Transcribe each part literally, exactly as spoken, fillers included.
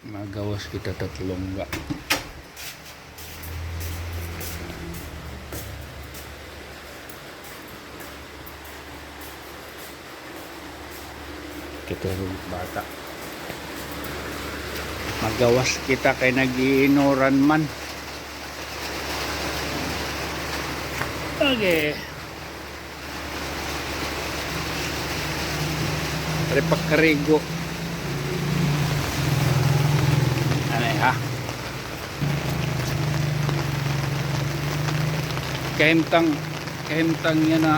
Magawas kita tatlong ga. Kita rin bata. Magawas kita kay nag-iinuran man. Okay. Ari pa karigo. Anay, ha? Kahimtang, kahimtang yana.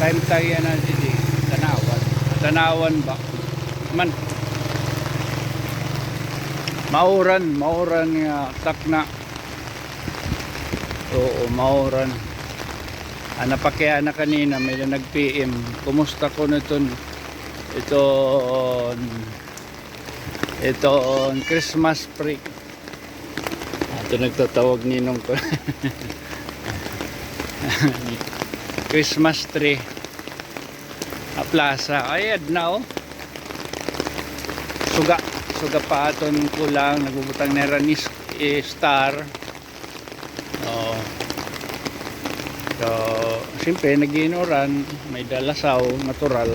Kahimtang yana didi. Tanawan. Tanawan ba? Man. Mauran, mauran nga takna. Oo, mauran. An napakiana kanina, may-ada nag-P M. Kumusta kuno iton, iton, iton Christmas tree? Ato nagtatawag ninong ko. Christmas tree. A plaza. Ay, adna, oh. Suga, suga pa aton kulang. Nagbubutang na ran is-, eh, star. Oo. So, siyempre, nag-iinuran, may-ada lasaw, natural.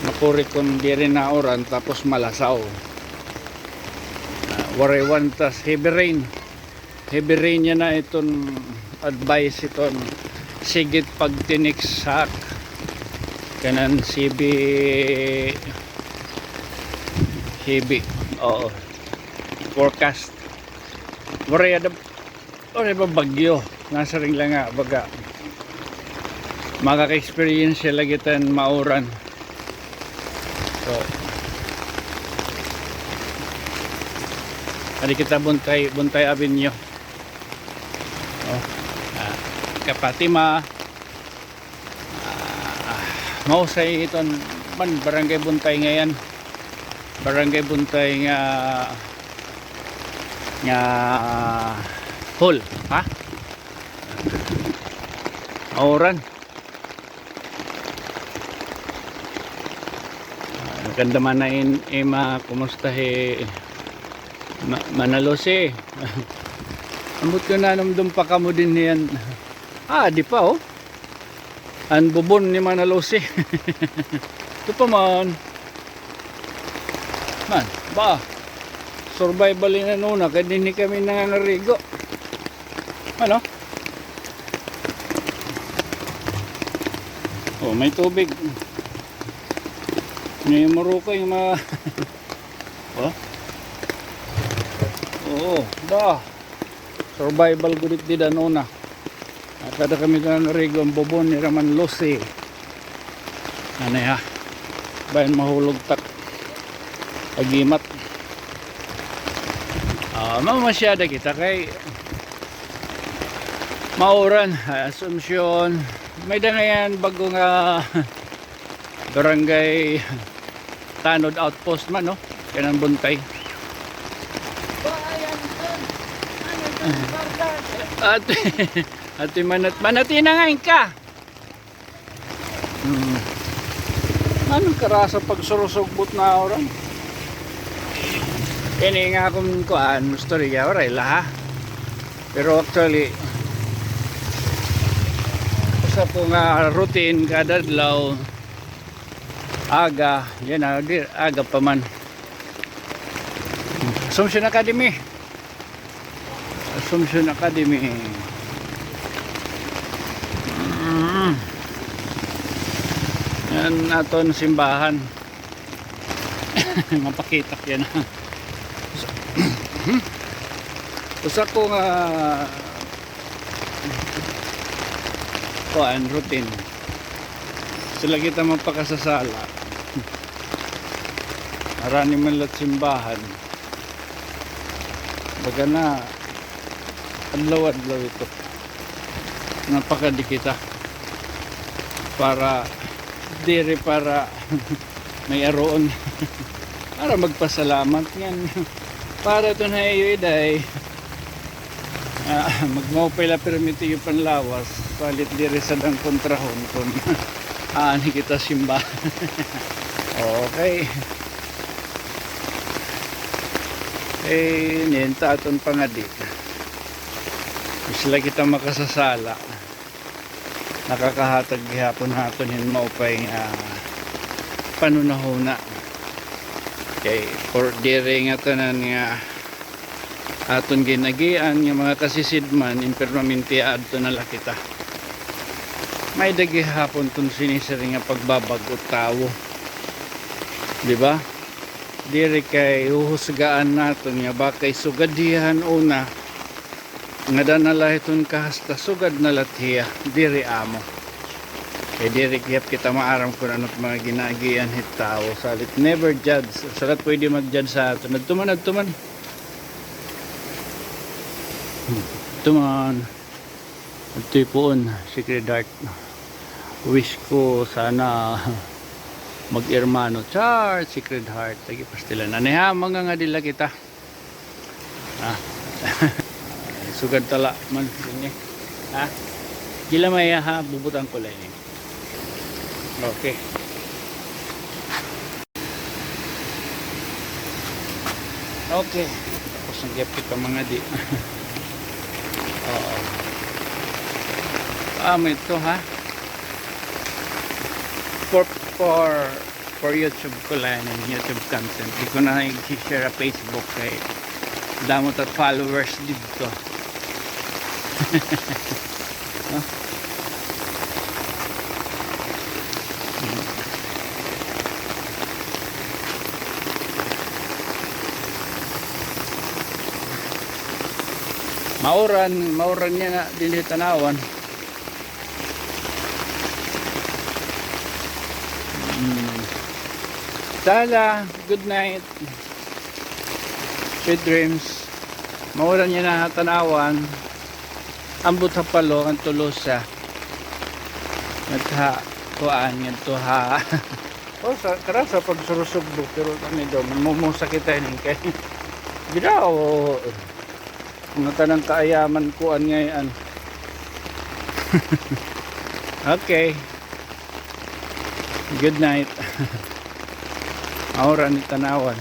Makuri kon diri nauran, tapos malasaw. Ah, waray wantas, heavy rain. Heavy rain yana iton advice iton Sigit Pagtinik sa kanan C B, heavy. Oo. Forecast. Waray ada, waray ba bagyo? Nasiring la nga baga makaka-experience la kita hin mauran. So, adi kita Buntay, Buntay Avenue. Oh, ah, Kapatima. Ah, mahusay iton man, Barangay Buntay ngay-an. Barangay Buntay nga, nga hall, ha? Mauran. Ah, maganda man na in, ima, kumusta hi Ma-, Mana Lucy? Ambot ko nanumdom pa kamo dinhi han. Ah, di pa, oh. An bubon ni Mana Lucy. Ito pa man. Man, ba? Survival ini han una, kay dinhi kami nangangarigo. Ano? Oh, may tubig. May marukoy nga mga, oh? Oo, ba? Survival gud it dida han una. Kada kami nangangarigo, an bubon ni Mana Lucy. Anay ha. Bayan mahulog tak agimat. Ah, mamasyada kita kay mauran, Asuncion. May-ada ngay-an bag-o nga barangay, Tanod Outpost man, no? Kanan Buntay. Ate, Ate Manat-, Manatina ngay-an ka. Hmm. Ano karasa pagsurusugbot na oran? Ini nga akon kuan, istorya, waray la, ha? Pero actually, usa ko nga routine kada adlaw, aga, yana, di, aga pa man. Assumption Academy. Assumption Academy. Mm. Yan aton simbahan. Mapakita ko yana. Usa ko nga kuan, routine. Sila kita mapakasasala. Harani man la it simbahan. Baga na, adlaw-adlaw ito. Napakadi kita. Para, diri para may aruon. Para magpasalamat ngan. Para ito na iyo, iday. Ah, magmaupay la pirmi it iyo panlawas. Palit diri sa dang kontrahon kon aanhi kita simba. Okay. Eh, inin ta aton pangadi. Isla kita makasasala. Nakakahatag gihapon naton hin maupay nga panhunahuna. Kay, por, diri nga tanan nga aton gin-agian nga mga kasisidman, in permanente adto na la kita. May-ada gihapon ton sinisiring nga pagbabag-o tawo. Di ba? Diri kay huhusgaan naton nga bakay sugad hiya han una, ngada na la hiton kahasta sugad na la hiya, diri amo. Kay diri gihap kita maaram kon ano it mga ginaagian hit tawo. Salit, never judge. Salit pwede mag-judge ha aton. Adto man, adto man. Adto man. Adtoy puon, Sacred Heart. Wish ko sana mag-ermano. Char, Sacred Heart. Lagi pastilan. Aniha, mangangadi la kita. Ah. Sugad ta la man dinhi. Ha? Diri la maiha, ha, bubutangan ko la ini. Okay. Okay. Tapos na gihap kita mangadi. Oo. Ah, may ito, ha? For, for, for YouTube ko la ini, YouTube content. Di ko na i-share ha Facebook kay damo ta followers didto. No? Mauran, mauran niya na dinhi tan-awan. Hmm. Tala, good night. Sweet dreams. Mauran niya na ha tan-awan. Ambot ha Palo, ngadto Lucia. Ngadto ha, kuan, ngadto ha. O, sa, kara sa pagsurusugbo, pero kami daw, mamumusa kita ini kay. Ginaw. Mga tanan kaayaman kuan ngay-an. Okay. Good night. Mauran ni tan-awan.